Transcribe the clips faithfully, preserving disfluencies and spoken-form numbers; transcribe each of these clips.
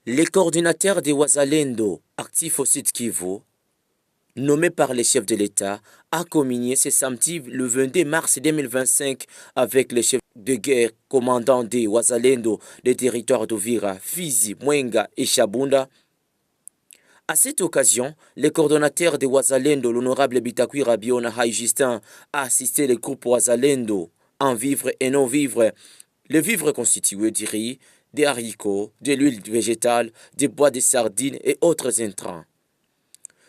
Le coordinateur des Wazalendo, actif au Sud Kivu, nommé par le chef de l'État, a communié ce samedi le vingt-deux mars deux mille vingt-cinq avec le chef de guerre, commandant des Wazalendo des territoires d'Uvira, Fizi, Mwenga et Shabunda. À cette occasion, le coordonnateur des Wazalendo, l'honorable Bitakwira Biona Hai Justin, a assisté le groupe Wazalendo en vivre et non vivre. Le vivre constitué du riz, des haricots, de l'huile végétale, des bois de sardines et autres intrants.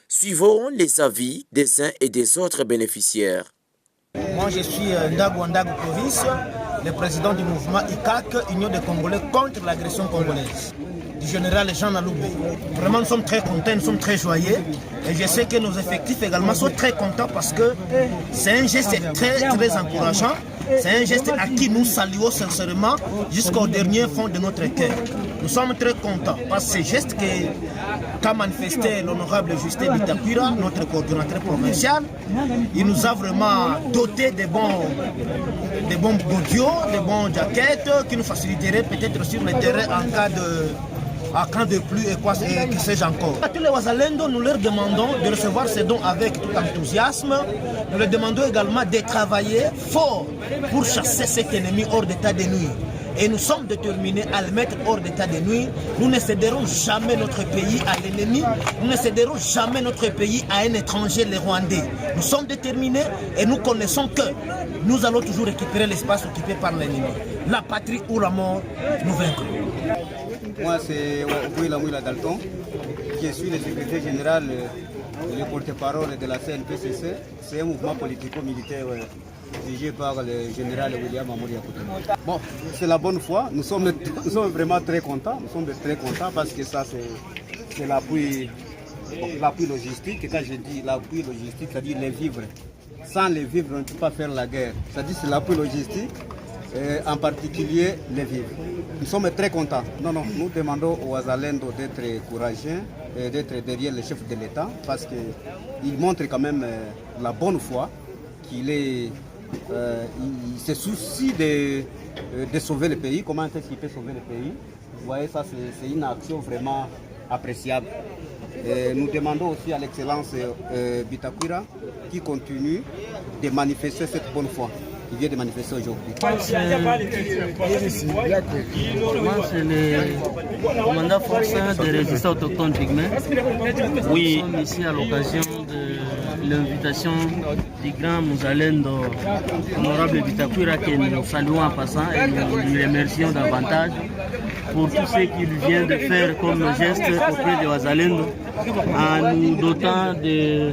Suivons les avis des uns et des autres bénéficiaires. Moi, je suis euh, Ndago Ndago Clovis, le président du mouvement I C A C, Union des Congolais contre l'agression congolaise, du général Jean Naloubé. Vraiment, nous sommes très contents, nous sommes très joyeux. Et je sais que nos effectifs également sont très contents parce que c'est un geste très, très encourageant. C'est un geste à qui nous saluons sincèrement jusqu'au dernier fond de notre cœur. Nous sommes très contents parce que ce geste que qu'a manifesté l'honorable Justin Bitakwira, notre coordonnateur provincial, il nous a vraiment doté des bons, des bons godios, des bons jaquettes qui nous faciliteraient peut-être sur le terrain en cas de en cas de pluie et quoi et que sais-je encore. À tous les Wazalendo, nous leur demandons de recevoir ces dons avec tout enthousiasme. Nous leur demandons également de travailler fort pour chasser cet ennemi hors d'état de nuire. Et nous sommes déterminés à le mettre hors d'état de nuire. Nous ne céderons jamais notre pays à l'ennemi. Nous ne céderons jamais notre pays à un étranger, les Rwandais. Nous sommes déterminés et nous connaissons que nous allons toujours récupérer l'espace occupé par l'ennemi. La patrie ou la mort, nous vaincrons. Moi, c'est Wila Mouila Dalton. Je suis le secrétaire général et le porte-parole de la C N P C C. C'est un mouvement politico-militaire dirigé par le général William Amuri Yakutu. Bon, c'est la bonne foi. Nous sommes, nous sommes vraiment très contents. Nous sommes très contents parce que ça, c'est l'appui, l'appui logistique. Et quand je dis l'appui logistique, c'est-à-dire les vivres. Sans les vivres, on ne peut pas faire la guerre. C'est-à-dire c'est l'appui logistique, euh, en particulier les vivres. Nous sommes très contents. Non, non, nous demandons aux Wazalendo d'être courageux et d'être derrière le chef de l'État parce qu'il montre quand même euh, la bonne foi qu'il est, euh, il, se soucie de, euh, de sauver le pays. Comment est-ce qu'il peut sauver le pays ? Vous voyez, ça, c'est une action vraiment appréciable. Et nous demandons aussi à l'excellence euh, Bitakwira qui continue de manifester cette bonne foi qu'il vient de manifester aujourd'hui. Moi, c'est le commandant force de résistance autochtone pygmée. Oui. Nous sommes ici à l'occasion de l'invitation du grand Muzalendo, honorable Bitakwira, que nous saluons en passant et nous lui remercions davantage pour tout ce qu'il vient de faire comme geste auprès de Wazalendo, en nous dotant de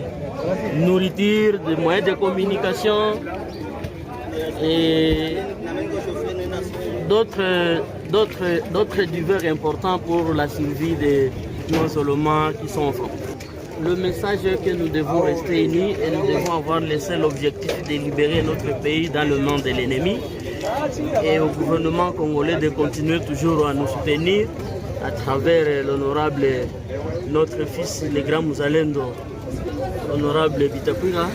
nourriture, de moyens de communication et d'autres, d'autres, d'autres divers importants pour la survie de nos Soloman qui sont en front. Le message est que nous devons rester unis et nous devons avoir le seul objectif de libérer notre pays dans le nom de l'ennemi et au gouvernement congolais de continuer toujours à nous soutenir à travers l'honorable, notre fils, le grand Muzalendo, honorable Bitakwira,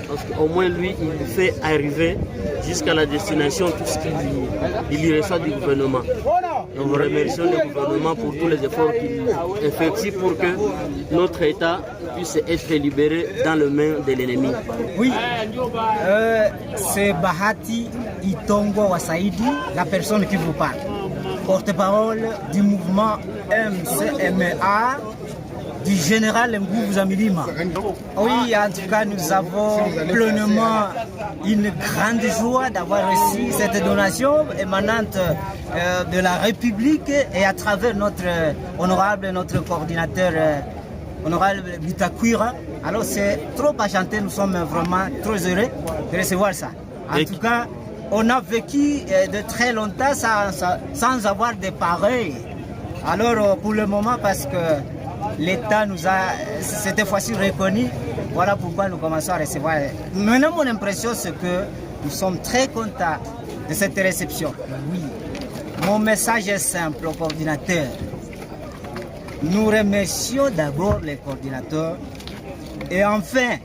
parce qu'au moins lui, il fait arriver jusqu'à la destination tout ce qu'il lui reçoit du gouvernement. Nous remercions le gouvernement pour tous les efforts qu'il effectue pour que notre État puisse être libéré dans le main de l'ennemi. Oui, euh, c'est Bahati Itongo Wasaidi, la personne qui vous parle, porte-parole du mouvement M C M A du général Nguvu Zamilima. Oui, en tout cas, nous avons pleinement une grande joie d'avoir reçu cette donation émanante euh, de la République et à travers notre euh, honorable, notre coordinateur euh, honorable Bitakwira. Alors c'est trop enchanté, nous sommes vraiment trop heureux de recevoir ça. En tout cas, on a vécu euh, de très longtemps sans, sans avoir de pareils. Alors euh, pour le moment, parce que l'État nous a cette fois-ci reconnu, voilà pourquoi nous commençons à recevoir. Maintenant, mon impression, c'est que nous sommes très contents de cette réception. Oui. Mon message est simple au coordinateur. Nous remercions d'abord les coordinateurs et enfin,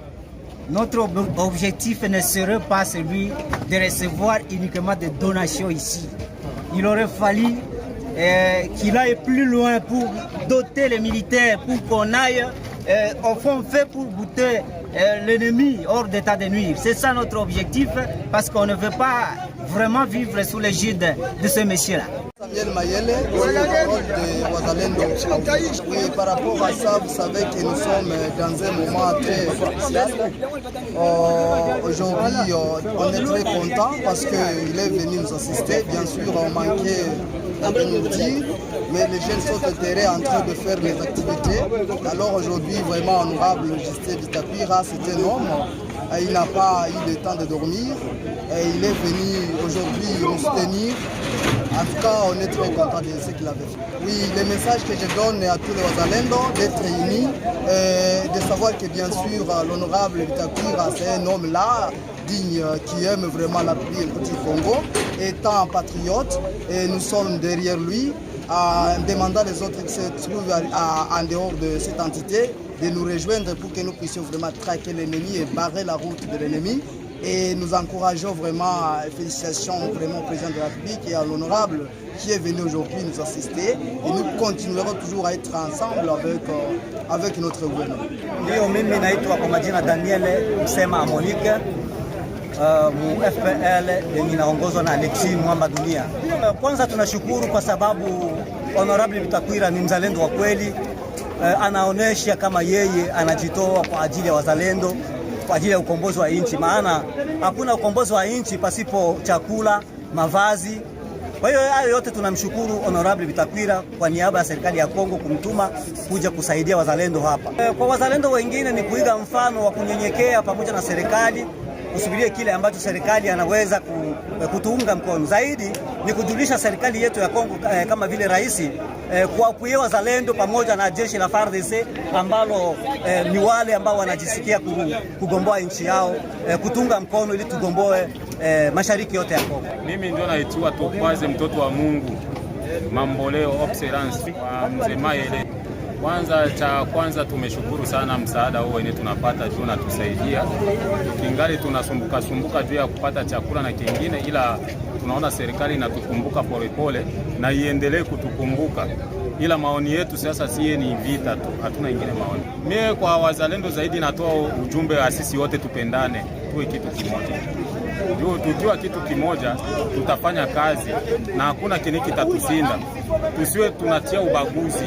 notre objectif ne serait pas celui de recevoir uniquement des donations ici. Il aurait fallu euh, qu'il aille plus loin pour doter les militaires, pour qu'on aille euh, au fond fait pour bouter euh, l'ennemi hors d'état de nuire. C'est ça notre objectif, parce qu'on ne veut pas vraiment vivre sous l'égide de ce monsieur-là. Samuel Mayele, porte-parole de Wazalendo. Oui, par rapport à ça, vous savez que nous sommes dans un moment très crucial. Euh, Aujourd'hui, euh, on est très content parce qu'il est venu nous assister. Bien sûr, on manquait de nous dire, mais les jeunes sont au terrain en train de faire les activités. Alors aujourd'hui, vraiment honorable Justin Bitakwira, c'est un homme. Euh, Il n'a pas eu le temps de dormir. Et il est venu aujourd'hui nous soutenir. En tout cas, on est très content de ce qu'il avait fait. Oui, le message que je donne à tous les Wazalendo d'être unis, euh, de savoir que bien sûr euh, l'honorable Bitakwira, c'est un homme là, digne, euh, qui aime vraiment la République du Congo, étant patriote, et nous sommes derrière lui, en demandant les autres qui se trouvent à- à- en dehors de cette entité de nous rejoindre pour que nous puissions vraiment traquer l'ennemi et barrer la route de l'ennemi. Et nous encourageons vraiment, euh, félicitations vraiment au président de la République et à l'honorable qui est venu aujourd'hui nous assister. Et nous continuerons toujours à être ensemble avec, euh, avec notre gouvernement. Ndiyo, mimi naitwa kwa majina Daniel Msema Monique, uh, mu F P L yenye inaongozwa na Alexis Mwamba Dunia. Uh, Kwanza tunashukuru kwa sababu Honorable Bitakwira ni mzalendo wa kweli. Uh, anaonesha kama yeye anajitoa kwa ajili ya wazalendo, kwa ajili ya ukombozi wa nchi, maana hakuna ukombozi wa nchi pasipo chakula, mavazi. Kwa hiyo hayo yote tunamshukuru Honorable Bitakwira kwa niaba ya serikali ya Kongo kumtuma kuja kusaidia wazalendo hapa. Eh, Kwa wazalendo wengine ni kuiga mfano wa kunyenyekea pamoja na serikali, kusubiria kile ambacho serikali anaweza ku- kutuunga mkono. Zaidi ni kujulisha serikali yetu ya Kongo eh, kama vile rais eh, kwa kuye wazalendo pamoja na jeshi la F A R D C ambalo eh, ni wale ambao wanajisikia ku- kugomboa nchi yao eh, kutunga mkono ili tugomboe eh, mashariki yote ya Kongo. Mimi ndio naitiwa Tokwaze, mtoto wa Mungu, Mamboleo Observance wa Mzee Mayele. Kwanza, cha kwanza tumeshukuru sana msaada huu wenye tunapata juu natusaidia, kingali tunasumbuka sumbuka juu ya kupata chakula na kingine, ila tunaona serikali inatukumbuka polepole na iendelee kutukumbuka, ila maoni yetu sasa sie ni vita tu, hatuna ingine maoni. Mie kwa wazalendo zaidi natoa ujumbe wa sisi wote tupendane, tuwe kitu kimoja. Juu tukiwa kitu kimoja tutafanya kazi na hakuna kini kitatusinda. Tusiwe tunatia ubaguzi.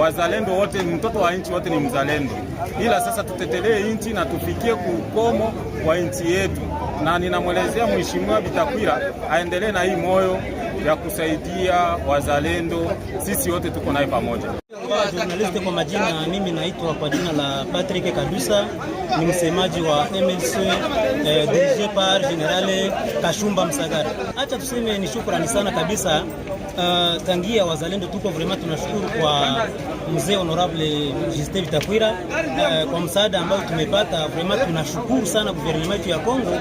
Wazalendo wote, mtoto wa nchi wote ni mzalendo, ila sasa tutetelee nchi na tufikie kukomo kwa nchi yetu, na ninamwelezea Mheshimiwa Bitakwira aendelee na hii moyo ya kusaidia wazalendo. Sisi wote tuko naye pamoja. Journaliste kwa majina, mimi naitwa kwa jina la Patrick Kadusa, ni msemaji wa M L C eh, dirigé par General Kashumba Msagara. Acha tuseme ni shukrani sana kabisa. Uh, tangia wazalendo tuko vraiment, tunashukuru kwa mzee honorable Justin Bitakwira uh, kwa msaada ambao tumepata. Vraiment tunashukuru sana gouvernement yetu ya Kongo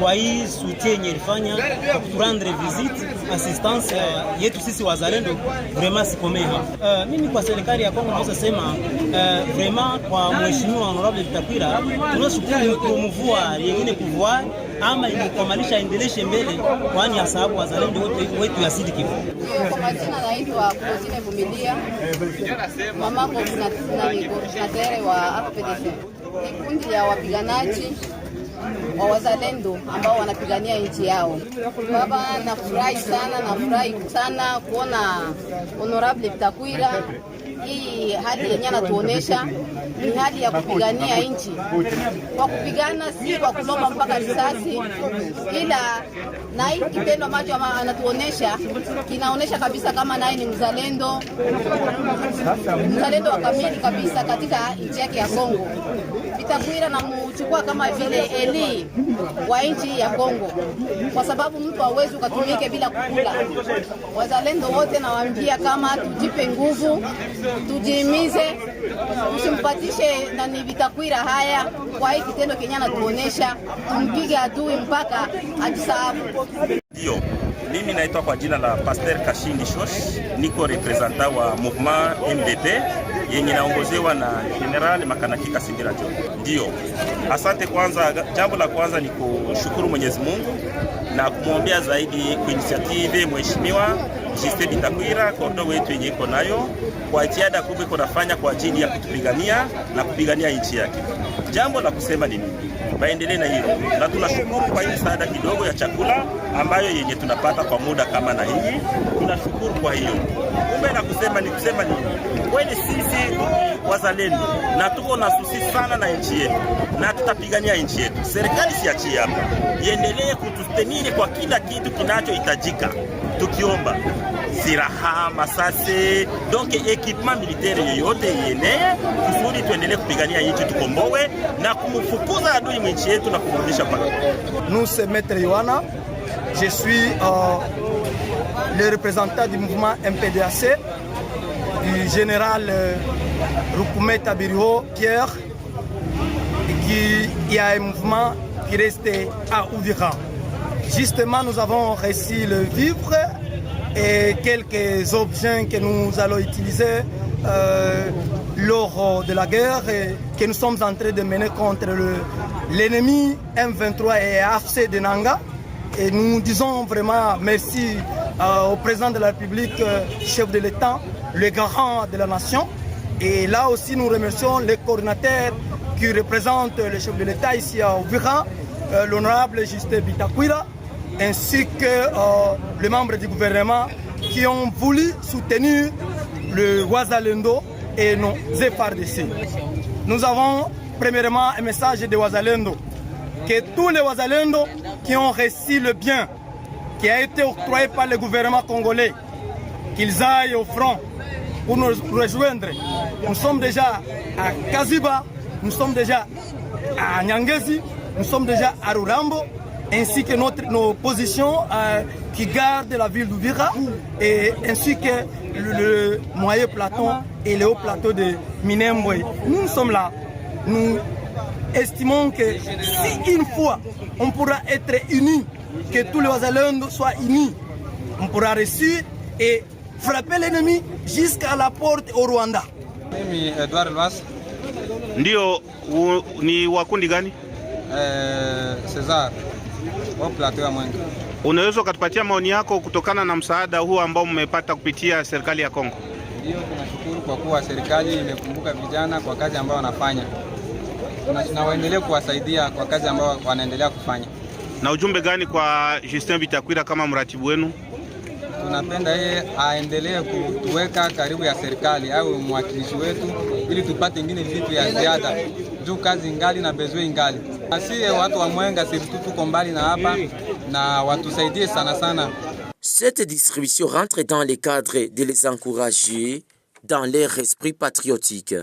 kwa hii soutien yenye ilifanya kwa kuturendre visite, assistance uh, yetu sisi wazalendo vraiment sikomee hapa. Uh, mimi kwa serikali ya Kongo naweza sema uh, vraiment kwa mheshimiwa honorable Bitakwira tunashukuru, ni promouvoir yengine pouvoir ama imekwamalisha endeleshe mbele, kwani ya sababu wazalendo wote wetu ya Sud Kivu. Kwa majina naitwa Claudine Vumilia, mama coordinatrice wa A P D C. Ni kundi ya wapiganaji wa wazalendo ambao wanapigania nchi yao. Baba, nafurahi sana, nafurahi sana kuona honorable Bitakwira. Hii hali yenye anatuonesha ni hali ya kupigania nchi, kwa kupigana, si kwa kulomba mpaka risasi, ila na hii kitendo ambacho ama- anatuonesha kinaonesha kabisa kama naye ni mzalendo, mzalendo wa kamili kabisa katika nchi yake ya Kongo. Bitakwira namchukua kama vile Eli wa nchi ya Kongo, kwa sababu mtu hawezi ukatumike bila kukula. Wazalendo wote nawaambia kama tujipe nguvu, tujihimize, tusimpatishe nani Bitakwira haya kwa hii kitendo kenye anatuonesha, tumpige adui mpaka ajisahabu. Ndio, mimi naitwa kwa jina la Pasteur Kashindi Shosh, niko representant wa mouvement M D P yenye naongozewa na General Makanaki Kasimbira John. Ndio, asante. Kwanza, jambo la kwanza ni kushukuru Mwenyezi Mungu na kumwombea zaidi kwa initiative mheshimiwa Justin Bitakwira, kordon wetu yenye iko nayo kwa jitihada kubwa iko nafanya kwa ajili ya kutupigania na kupigania nchi yake. Jambo la kusema ni nini? Baendelee na hiyo, na tunashukuru kwa hii msaada kidogo ya chakula ambayo yenye tunapata kwa muda kama na hii, tunashukuru kwa hiyo. Kumbe la kusema ni kusema nini? Kweli sisi wazalendo na tuko na susi sana na nchi yetu, na tutapigania nchi yetu. Serikali siachie hapa, iendelee kutustenire kwa kila kitu kinachohitajika, tukiomba silaha, masase, donc équipement militaire yoyote ienee, kusudi tuendelee kupigania nchi, tukomboe na kumfukuza adui mwinchi yetu na kumrudisha pale. Nous, c'est Maître Yohana. Je suis euh, le représentant du mouvement M P D A C, du général euh, Rukume Tabiriho Pierre, qui il y a un mouvement qui reste à Uvira. Justement, nous avons reçu le vivre et quelques objets que nous allons utiliser euh, lors de la guerre et que nous sommes en train de mener contre le- l'ennemi M vingt-trois et A F C de Nanga. Et nous disons vraiment merci euh, au président de la République, euh, chef de l'État, le garant de la nation. Et là aussi, nous remercions les coordinateurs qui représentent le chef de l'État ici à Uvira, euh, l'honorable Justin Bitakwira, ainsi que euh, les membres du gouvernement qui ont voulu soutenir le Wazalendo et nos F R D C. Nous avons premièrement un message de Wazalendo, que tous les Wazalendo qui ont reçu le bien qui a été octroyé par le gouvernement congolais, qu'ils aillent au front pour nous rejoindre. Nous sommes déjà à Kaziba, nous sommes déjà à Nyangezi, nous sommes déjà à Rurambo, ainsi que notre, nos positions euh, qui gardent la ville d'Uvira, et ainsi que le, le moyen plateau et le haut plateau de Minembwe. Nous sommes là. Nous estimons que si une fois on pourra être unis, que tous les Wazalendo soient unis, on pourra réussir et frapper l'ennemi jusqu'à la porte au Rwanda. Mimi Edouard Lwas, Ndio u, ni wa kundi gani? eh, Cesar, au plateau ya Mwenga. Unaweza ukatupatia maoni yako kutokana na msaada huu ambao mmepata kupitia serikali ya Kongo? Ndio, tunashukuru kwa kuwa serikali imekumbuka vijana kwa kazi ambayo wanafanya. Tuna- na waendelee kuwasaidia kwa kazi ambayo wanaendelea kufanya. Na ujumbe gani kwa Justin Bitakwira kama mratibu wenu? Tunapenda yeye aendelee kutuweka karibu ya serikali, awe mwakilishi wetu, ili tupate ingine vitu ya ziada juu kazi ngali na besoin ngali. Asiye watu wa Mwenga, sisi tuko mbali na hapa, na watusaidie sana sana. Cette distribution rentre dans le cadre de les encourager dans leur esprit patriotique.